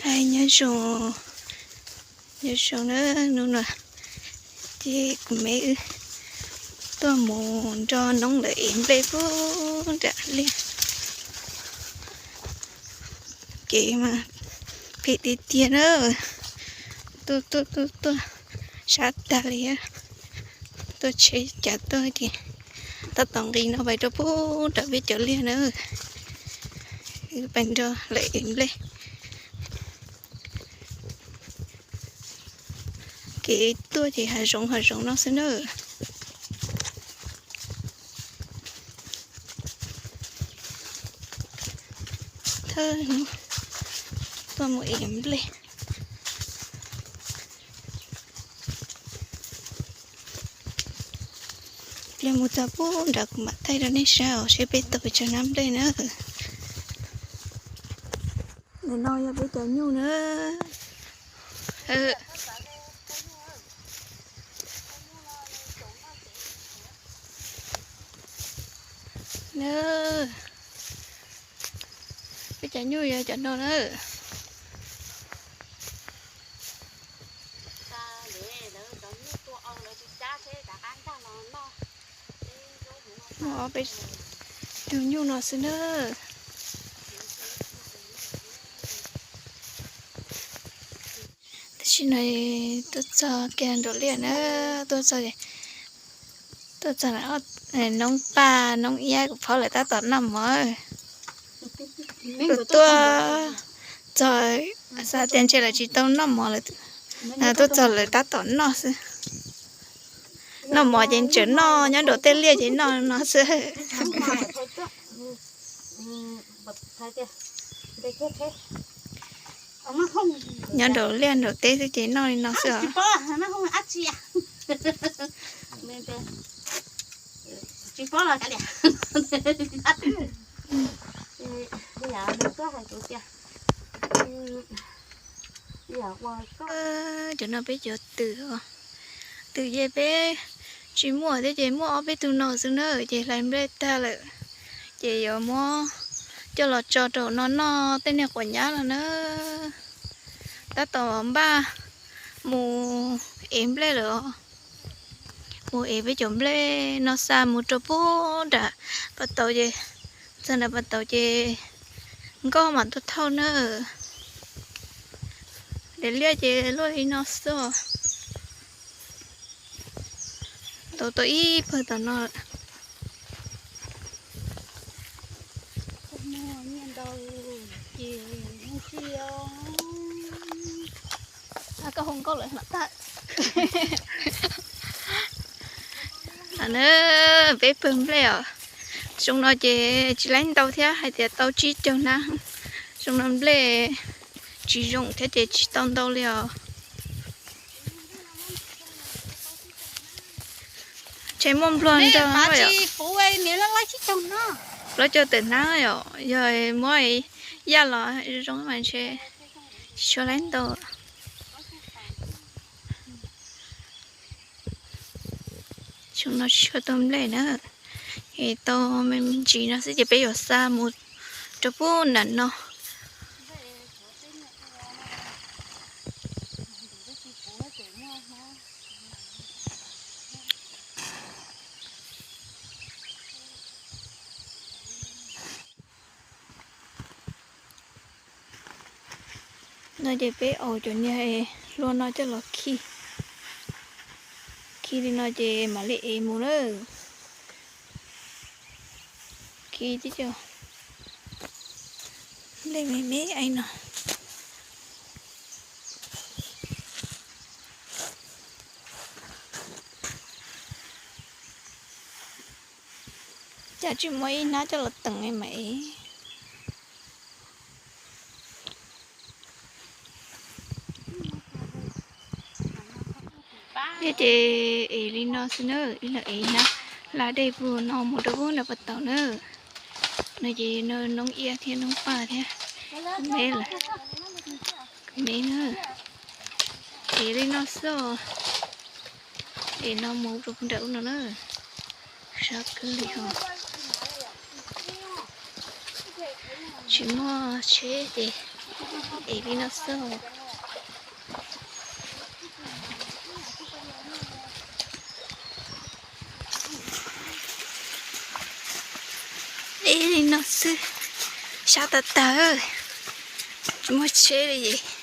Hais nyob zoo, nyob zoo na, hnub no ces kuv me wb tuaj mus nrog noob lawv ev nplej pub nram liaj. Kev mas phem tiag tiag na, tuaj tuaj tuaj tuaj sab tag li, tuaj tsheb cav tuaj ces tab tom nqis no pais rau pub rau peb cov liaj na, wb pais nrog lawv ev nplej. Kev tuaj ces hav zoov hav zoov no xwb na. Thawj hnub tuaj mus ev nplej. Pliag mus txog pub nrad kuv mam thaij rau nej saib os, seb peb tau pes tsawg hnab nplej na. Ntawm no yog peb cov nyuj na. Peb cov nyuj yog cov no na. Muaj ob peb tug nyuj no xwb na. Tam sim no tuaj txog kiag nraum liaj na, tuaj txog, tuaj txog noob Paj noob Iab kuv phaub lawv tab tom noj mov. Kuv tuaj txog xav tias ntshe lawv tsis tau noj mov lawm, tuaj txog lawv tab tom noj xwb. Noj mov ces tseem noj nyob nraum tej liaj ces noj no xwb. Nyob nraum liaj nraum teb xwb ces noj li no xwb os. Cov no peb cov twm, twm ces peb tsis muaj thiab ces muaj ob peb tug no xwb na, ces hlais nplej tag lawm ces yuav muab coj los tso rau no noj tej niag quav nyab no na. Tab tom npaj mus ev nplej lawm os. Mus ev peb cov nplej no xa mus rau pub nram pas tauv ces, txog nram pas tauv ces nkoj mam tuaj thauj na. Daim liaj ces luaj li no xwb. Ntau tau ib pawg tom no. Koj hu nkauj lawm no tag. Peb pawg nplej os. Xyoo no ces tsis laib ntau thiab, hais tias tau tsib caug hnab. Xyoo no nplej tsis zoo thiab ces tsis tau ntau li os. Ntshe muaj nplua nrog no yom. Plaub caug tawm hnab yom, yog muab yaj los zoo mas ntshe tsis tshua laib ntau. Xyoo no tsis tshua tau nplej na, es tau me me ntsis no xwb ces peb yuav xa mus rau pub nram no. No ces peb aus cov niag hlua no coj los khi, khi li no ces mam li ev mus na. Khi tib co nplej me me no. Cas tsis muaj ib hnab coj los teem mas ev. Thiab ces ev li no xwb na, ib leeg ev hnab hla dej pug no mus rau pub nram pas tauv na. No ces noob Iab thiab noob Paj thiab me lawm, me na. Ev li no xwb, ev no mus rau pug nram ub no na. Sab kawg li os. Tsis muaj tsheb ces ev li no xwb. Ev li no xwb, sab tag tag, tsis muaj tsheb li es.